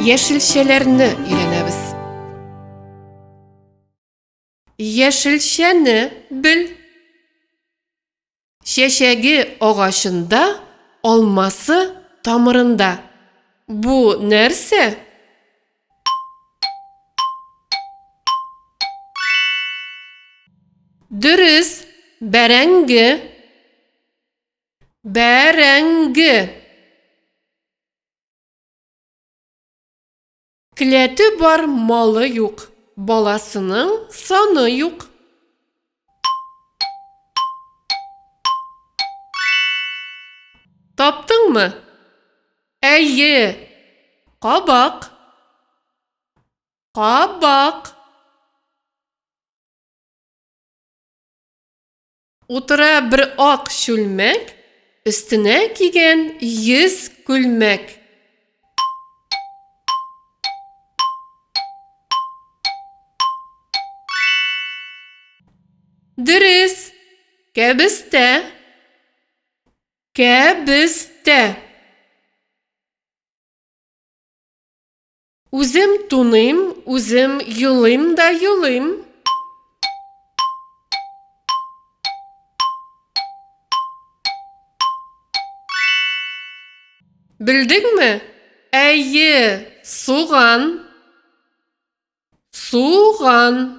яшелчәләрне өйрәнәбез. Яшелчәне бел. Чәчәге агачында, алмасы тамырында. Бу нәрсә? Дөрес, бәрәңге. Бәрәңге. Келәте бар, малы юк, баласының саны юк. Таптыңмы? Әйе, кабак. Кабак. Утыра бер ак чүлмәк, өстенә кигән 100 күлмәк. Дөрес, кәбестә. Кәбестә. Үзем туныйм, үзем елыйм да елыйм. Белдеңме? Әйе, суган. Суган.